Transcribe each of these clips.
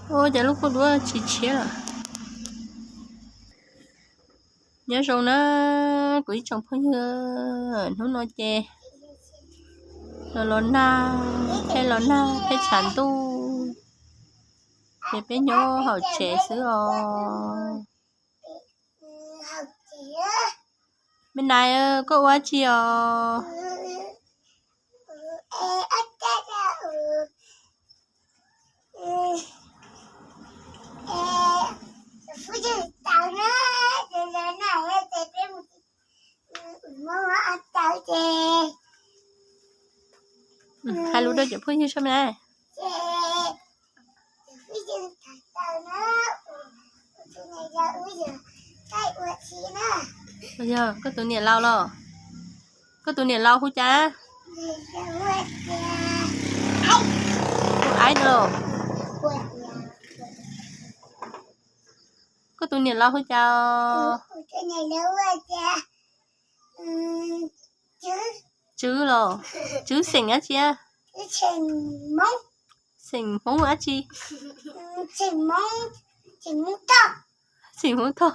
Ua cas lub kua duab tsis tshiab lawm. Nyob zoo na kuv ib tsoom phooj ywg, hnub no ces los los nag, pheej los nag pheej tshav ntuj, ces peb nyob hauv tsev xwb os. Me nais, koj ua dab tsi os? Hais lus rau cov phooj ywg saib me nais. Yog koj tus niam laus los? Koj tus niam laus hu cas? Hu aib no. Koj tus niam laus hu cas? Tswv los? Tswv xeem dab tsi? Xeem Hmoob dab tsi? Xeem Hmoob Thoj.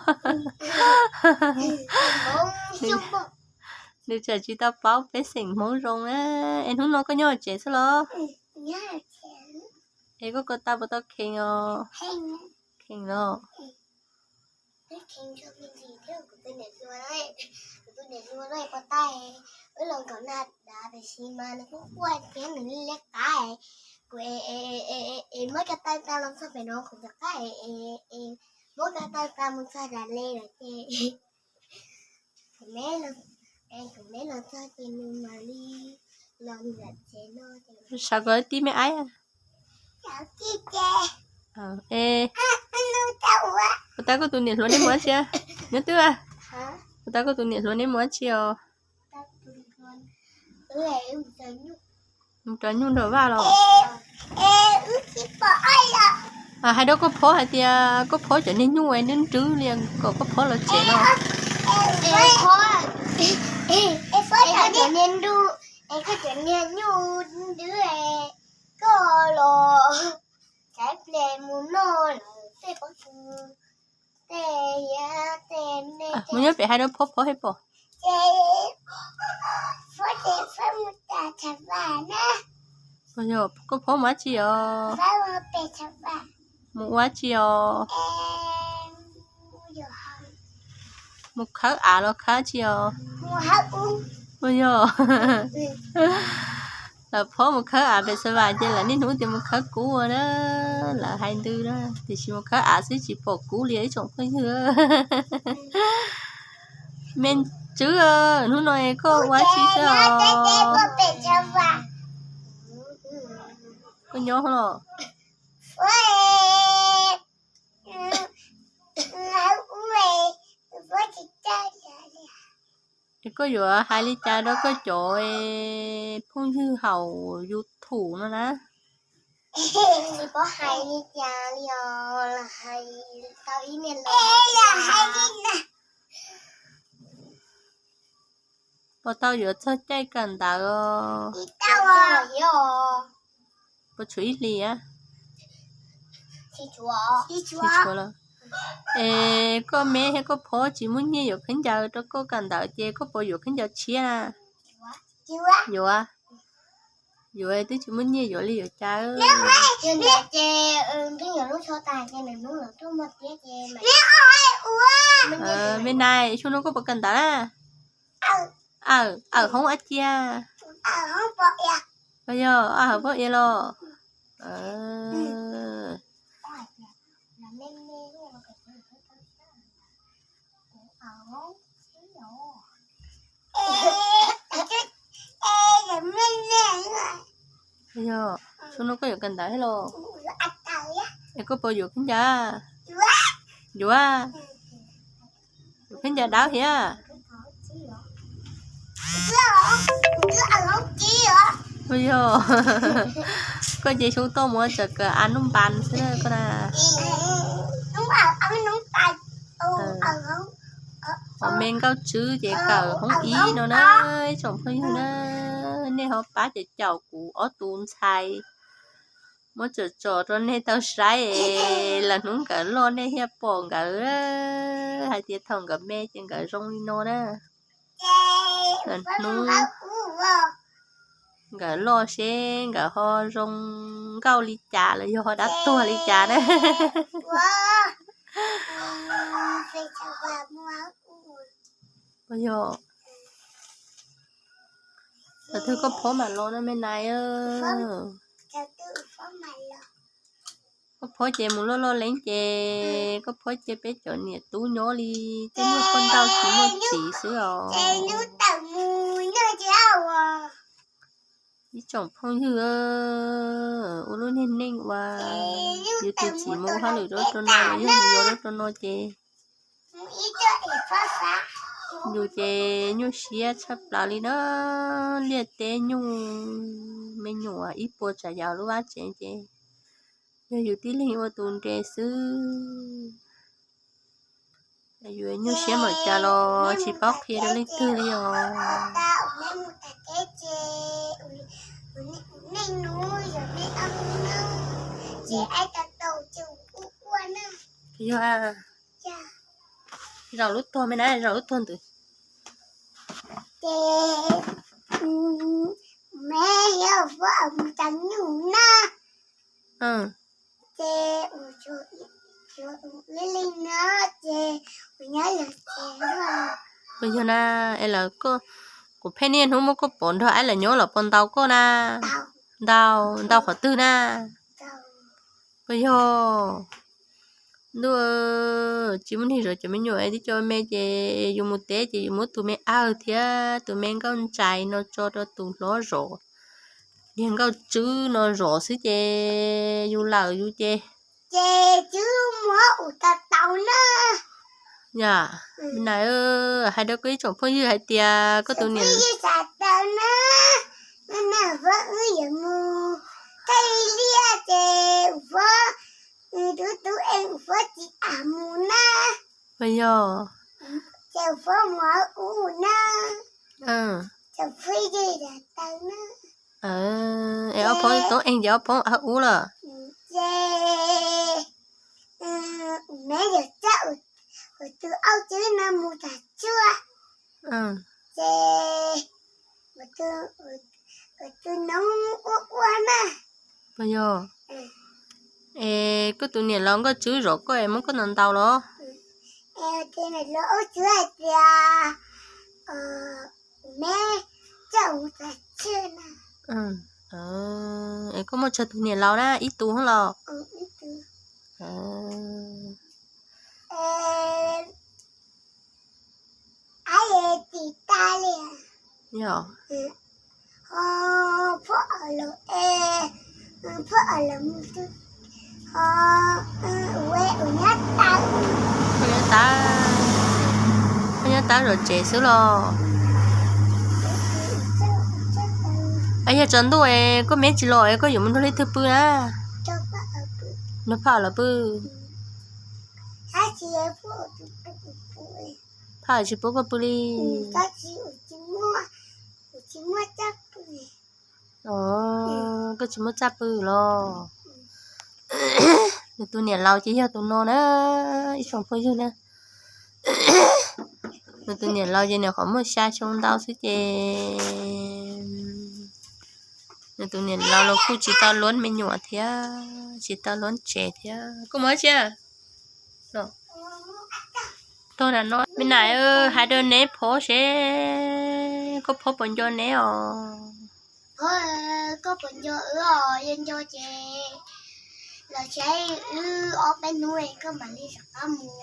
Nws tseem tsis tau paub peb xeem Hmoob zoo na. Es hnub no koj nyob tsev xwb los? Es koj ko taw puas tau kheev os? Kheev los. Kuv muab ko taw tas los txog pem no kuv rov qab, muab ko taw tas mus txog dam le lawm ces kuv, kuv neb los txog ces nws mam li los ntawm tsev no. Sav kom tib me aib. Puas tau koj tus niam hluas neb mus dab tsi? Nyob twb, puas tau koj tus niam hluas neb mus dab tsi os? Mus rau nyuj nram vaj los? Hais rau koj phob hais tias koj phob cov niag nyuj es nrwb nrwb li kom koj phob los tsev no. Koj cov niag nyuj nrwb, koj los tsav ple mus noj lawm tej pob kws, tej, tej me. Mus nyob pem hais rau phob, phob thiaj pom. Yog koj phob mus dab tsi os? Mus ua dab tsi os? Mus khawb av los khawb dab tsi os? Ua yog, lawv phob mus khawb av pem xav vam ces lawv niaj hnub tias mus khawb kub ua na, lawv hais ntws na, tiam sis mus khawb av xwb tsis pom kub li ib tsoom phooj ywg. Me Tswb, hnub no koj ua dab tsi xwb os? Koj nyob los? Es koj yuav hais li cas rau koj cov phooj ywg hauv YouTube no na? Tsis paub hais li cas li os, los hais tau ib niag los. Puas tau yuav txog caij kawm ntawv os? Puas tshuav ib hlis a? Tsis tshuav los? Es koj me thiab koj phob tsis muaj nyiaj yuav khaub ncaws rau koj kawm ntawv ces koj puas yuav khaub ncaws tshiab na? Yuav, yuav twb tsis muaj nyiaj yuav li yuav cas. Me nais, xyoo no koj puas kawm ntawv na? Awm, awm hoob ab cia. Yog, awm hoob poj ia los? Yog, xyoo no koj yuav kawm ntawv thiab los? Es koj puas yuav khaub ncaws? Yuav, yuav khaub ncaws dawb thiab. Yog, koj ces xyoo tuaj mus tsam kawm a nub npas xwb koj na. Hos me Nkauj Tswb ces kawm hoob ib no na, ib tsoom phooj ywg na, nej ho pab caum caum kuv ob tus ntxhais Muab tsom tsom rau nej tau saib es lwm hnub nkawd loj nej thiaj pom nkawd hais tias thaum nkawd me ces nkawd zoo li no na. Lwm hnub nkawd loj seb nkawd ho zoo nkauj li cas los yog ho dab tuag li cas na. Yog, twg koj phob mam los no me nais. Koj phob ces mus loj loj leeb ces koj phob ces peb cov niam tub nyob li tej niag poj nrauj tsis muaj txiv xwb os. Ib tsoom phooj ywg, ua lub niag neej ua, yus tus txiv mus ua hauj lwm rau rau no los yog mus yos rau rau no ces yus ces nyuaj siab tshaj plaws li na. Liaj teb nyuj me nyuam ib puas tsav yam lub vaj tsev ces yog yus tib leeg ua tus nres xwb. Yus nyuaj siab npaum cas los tsis paub qhia rau leej twg li os. Yog, zaum lub tuag me na, zaum lub tuag ntawd. Ces me yog mus tau nyuj na. Ces ua li no ces ua nyob los ces, puas yog na, es lawv, kuv pheej niaj hnub muab koj pov nrog aib lawv nyob los puas ntaus koj na? Ntaus, ntaus qhov twg na? Puas yog? Ntuj, tsis muaj neeg zov cov me nyuam es tib co me ces yus mus teb ces yus muab tus me awg thiab tus me nkauj ntsais no tso rau tus hlob zov. Niag nkauj tswb no zov xwb ces yus lawm yus ces. Ces tswb muab ua tau tau na. Yog, na, hais rau koj ib tsoom phooj ywg hais tias koj tus niam ywg sawv daws na, na vov wb yuav mus thaij liaj ces vov, tus tub es vov tsis kam mus na. Puas yog? Ces vov mus hauv ub na. Ces vov ywg sawv daws na. Es ob phob tub es ces ob phob hauv ub lawm. Ces me yog txawj ua tus auj tswb no mus tas tsuag. Ces ua tus noob ua ua na. Puas yog? Es koj tus niam laus nkauj tswb zov koj es muab koj ntaus ntaus los? Tus niam laus nkauj tswb hais tias, me txawj ua tas tsuag na. Es koj muaj tsawg tus niam laus na, ib tus los? Ib tus. Aib, tis tas li. Yog. Ho phoj los, phoj los mus, ho ua ua nyab tas. Phoj nyab tas, phoj nyab tas zov tsev xwb los? Yog tsaus ntuj es koj me tsis los es koj yuav mus nrog leej twg pw na? Nrog phaj lawv pw. Phaj tsis pub koj pw li. Koj tsis muaj txaj pw los? Nws tus niam laus ces yog tus no na, ib tsoom phooj ywg na. Nws tus niam laus ces nws qhov muaj xya xyoo ntau xwb ces nws tus niam laus los kuj tsis tau luab me nyuam thiab, tsis tau luab tsev thiab. Koj mus tsi? Tog no me nais, hais rau neb phob seb koj phob puas nco neb os. Koj puas nco wb os? Yog nco ces los saib wb ob peb hnub koj mam li rov qab mus.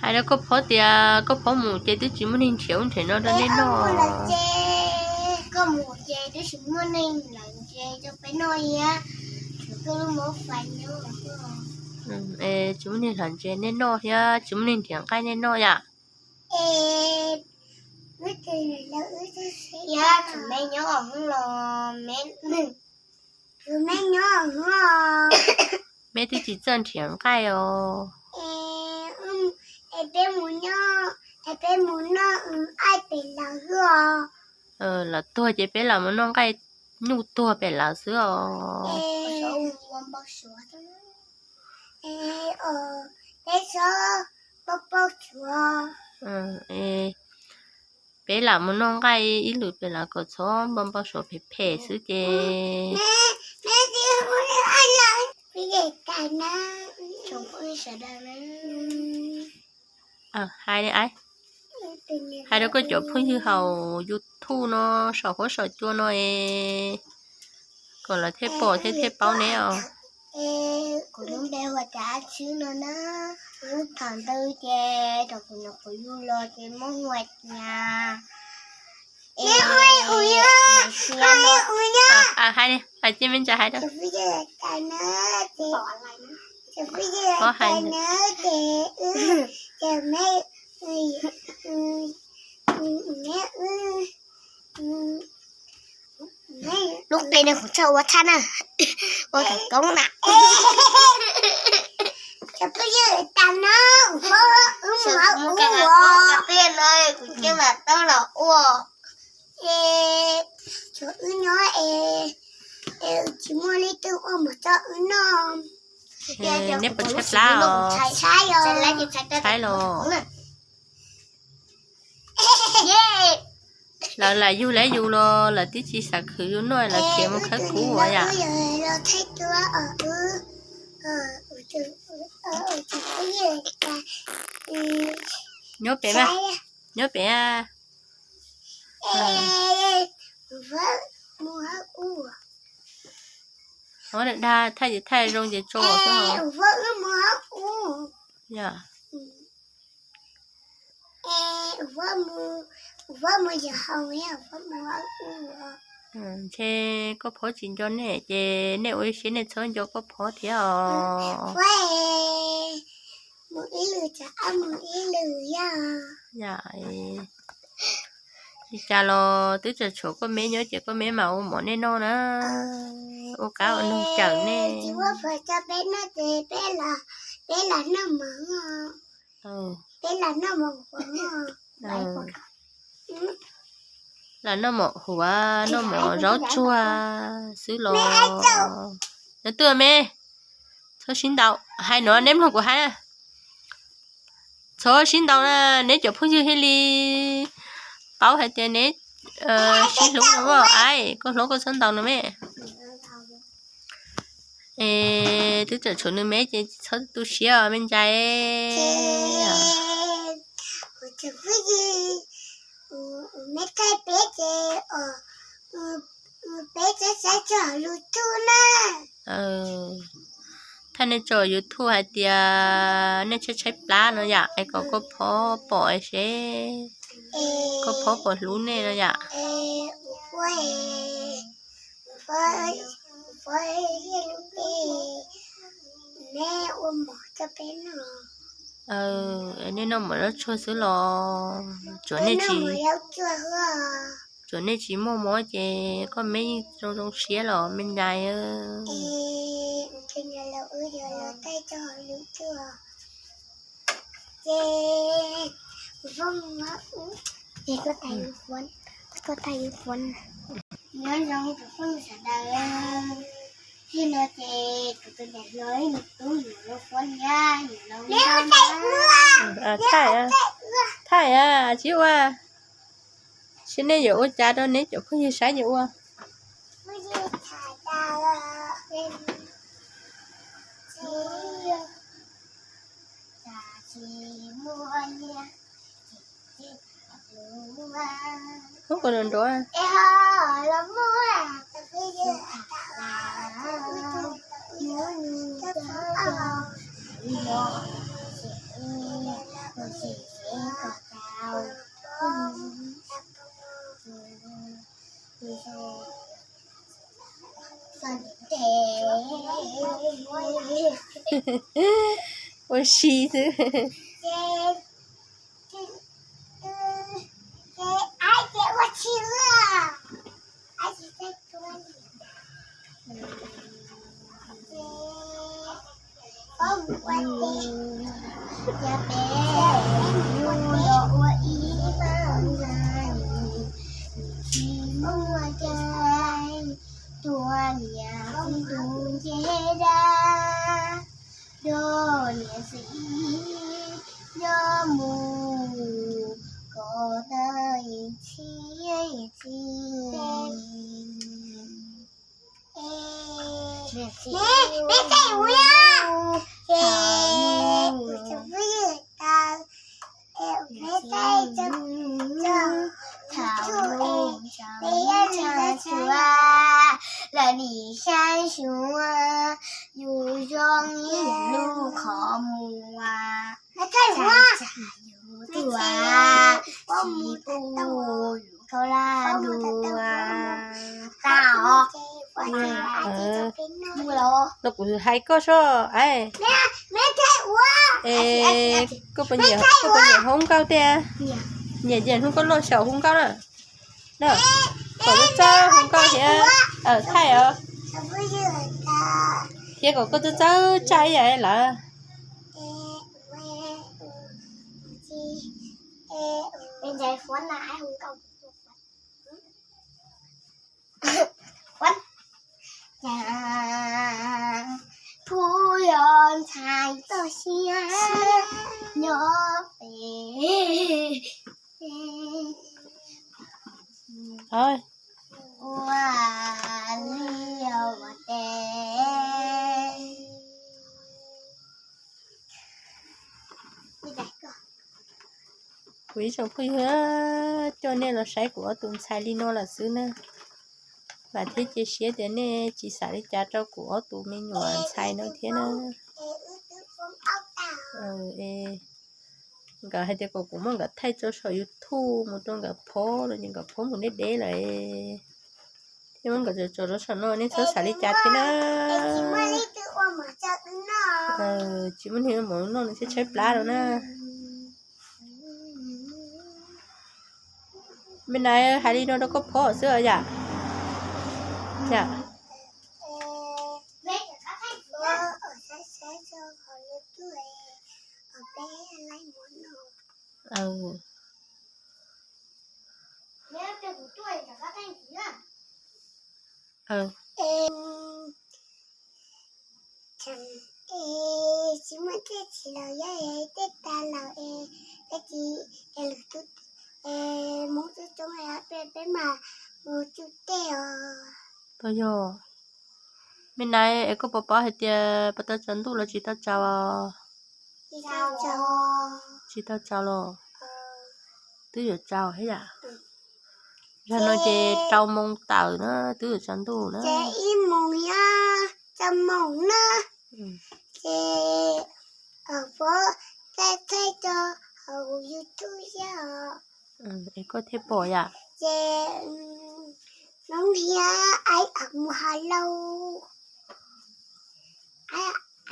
Hais rau koj phob tias koj phob mus ces twb tsis muaj neeg nrhiav ub nrhiav no rau nej noj. Koj mus ces twb tsis muaj neeg hlawv ntses rau peb noj thiab, tshuav koj lub mov fais nyob. Es tsis muaj neeg hlawv ntses nej noj thiab tsis muaj neeg nrhiav nqaij nej noj yom? Es wb tus niam laus wb txawj siab, tshuav me nyob hauv los me, tshuav me nyob hauv. Me twb tsis txawj nrhiav nqaij os. Es peb mus nyob, es peb mus noj aib pem laus xwb os. Lawv tuag ces peb lam mus noj nqaij nyuj tuag pem lawv xwb os. Peb lam mus noj nqaij ib lwm pem lawv kom txhob npau npau suav phem phem xwb ces. Hais rau koj cov phooj ywg hauv YouTube no, saum huab saum cua no es kom lawv thiaj pom thiab thiaj paub neb os. Kuv lub npe hu ua Ab Tswb no na. Thaum ntawd ces thaum kuv nyuam qhuav yug los ces muab hu ua Nyiaj. Hais li, hais cia me ntsa hais rau. Pov hais. Lub qe no kuv txawj ua tshaj na, ua kom koob na. Kuv cia mam tau los ua. Tsis muaj leej twg ua mov rau wb noj. Neb puas tshaib plab os? Tshaib los. Lawv lam yug lawv yus los lawv twb tsis xav khwv yus noj, lawv khiav mus khawb kub ua yam. Nyob pem, nyob pem. Ua dag dag, thaij ces thaij zoo ces tso xwb os. Yog. Ntshe koj phob tsis nco nej ces nej ua ib siab nej txhob nco koj phob thiab os. Yog, li cas los twb tseem tshuav koj me nyob ces koj me mam ua mov nej noj na. Ua qab ua noog cawm nej. Lam noj mov huav, noj mov zaub tsuag xwb los. Nyob twj me, txhob sib ntaus, hais no neb mloog kuv hais. Txhob sib ntaus na, neb cov phooj ywg thiaj li paub hais tias neb sib hlub no. Aib, koj hlob koj txhob ntaus no me. Es twb tseem tshuav nws me ces txhob tu siab me ntxhais. Thaij nej tso YouTube hais tias nej tshaib tshaib plab no yam, es kom koj phob pom seb koj phob puas hlub nej no yam. Nej noj mov zaub tsuag xwb los tsuav nej tsis, tsuav nej tsis muaj mob ces koj me yeej zoo zoo siab los me ntxhais. Nyob zoo tus phooj ywg sawv daws, txij no ces kuv tus niam hlob nws tub yuav lub fuab liab yuav los ua. Thaij, thaij tsis ua, seb nej yuav ua cas rau neb cov phooj ywg saib ces ua. Hub, koj nrov nrov. Ua si xwb. Tua niam txiv tus ncej dab, nrog niam txiv nyob mus kom tau txhiab txhij. Thaum nws tseem tshuav lawm nim xya xyuas, yus zoo ib lub qhov muag, txhais yus tuaj, tsis pub yus khaub hlab dua. Tau. Los kuv hais koj soj, es koj puas nyiam, koj puas nyiam hu nkauj tiag? Nyiam ces hnub koj noj xyaum hu nkauj na. Kom txawj txawj hu nkauj thiab, thaij os, thiab kom koj txawj txawj tsaij ib yam lawv. Phub yog ntxhais toj siab nyob pem ua liaj ua teb. Kuv ib tsoom phooj ywg, coj nej los saib kuv ob tus ntxhais li no lawm xwb na. Vam thiab cia siab tias nej tsis xav li cas rau kuv ob tus me nyuam ntxhais no thiab na. Nkawd hais tias kom kuv muab nkawd thaij tso saum YouTube mus rau nkawd phob los ces nkawd phob mus deb deb lawm, thiab muab nkawd tso tso rau saum no nej txhob xav li cas thiab na. Tsis muaj neeg ua mov noj nws tshaib tshaib plab no na. Me na, hais li no rau koj phob xwb yam. Tsis muaj tej txiv laus yog tej tas laus es, tej txiv es lwm tus es Hmoob coob coob es peb mam mus cuj tej os. Puas yog? Me na, es koj puas paub hais tias puas tau tsaus ntuj los tsis tau tsaus? Tsis tau tsaus los? Twb yuav tsaus thiab yam. Zag no ces rau moo tawm na, twb yuav tsaus ntuj na. Ces ib moos yog tsaus moos na. Ces Pov thaij thaij rau hauv YouTube thiab os. Es koj thiaj pom yam. Ces hnub niag aib mus haus lauj,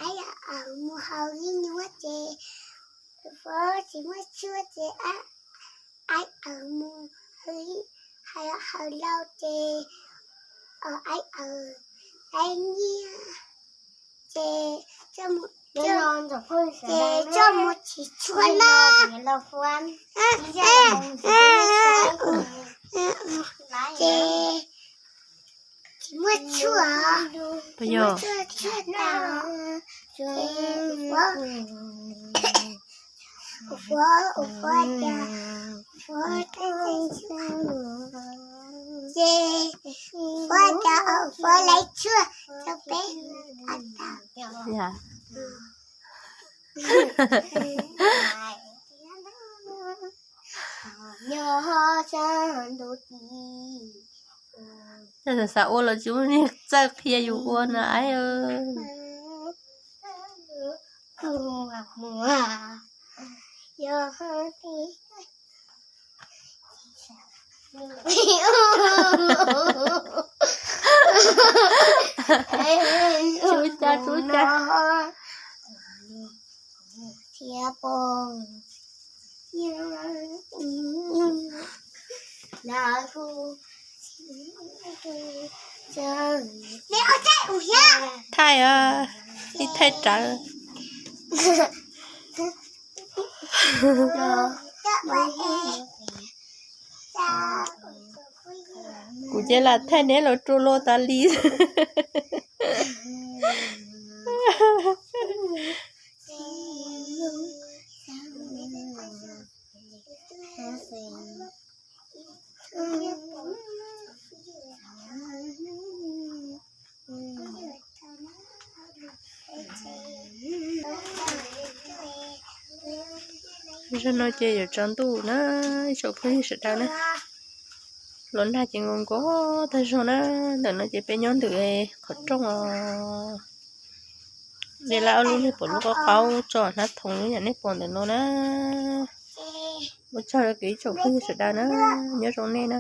aib mus haus ib nyuag ces Pov tsis muaj tshuaj ces aib mus haus lauj ces aib, aib nyiaj ces, ces coj mus tsis tshua na. Ces tsis muaj tshuaj, tsis muaj tshuaj, tshuaj tas. Ua Pov, ua Pov tias, Pov, ces Pov tias Pov laiv tshuaj rau peb. Yog xav ua los tsis muaj neeg txawj qhia yus ua no aib. Tsub cas, tsub cas. Thiab pom na kuv thaij os, ib thaij rawv. Ces lam thaij neb los rua lua tas li. Zaum no ces yuav tsaus ntuj na, ib tsoom phooj ywg sawv daws na. Los nag ces nkaus nkaus tag zog na. Ntawm no ces peb nyob ntawm qhov rooj os. Li lawv ua lub niag pom lub qaub qaub tso hnab thoom yam nej pom ntawm no na. Ua tsaug rau kuv ib tsoom phooj ywg sawv daws na, nyob zoo nej na.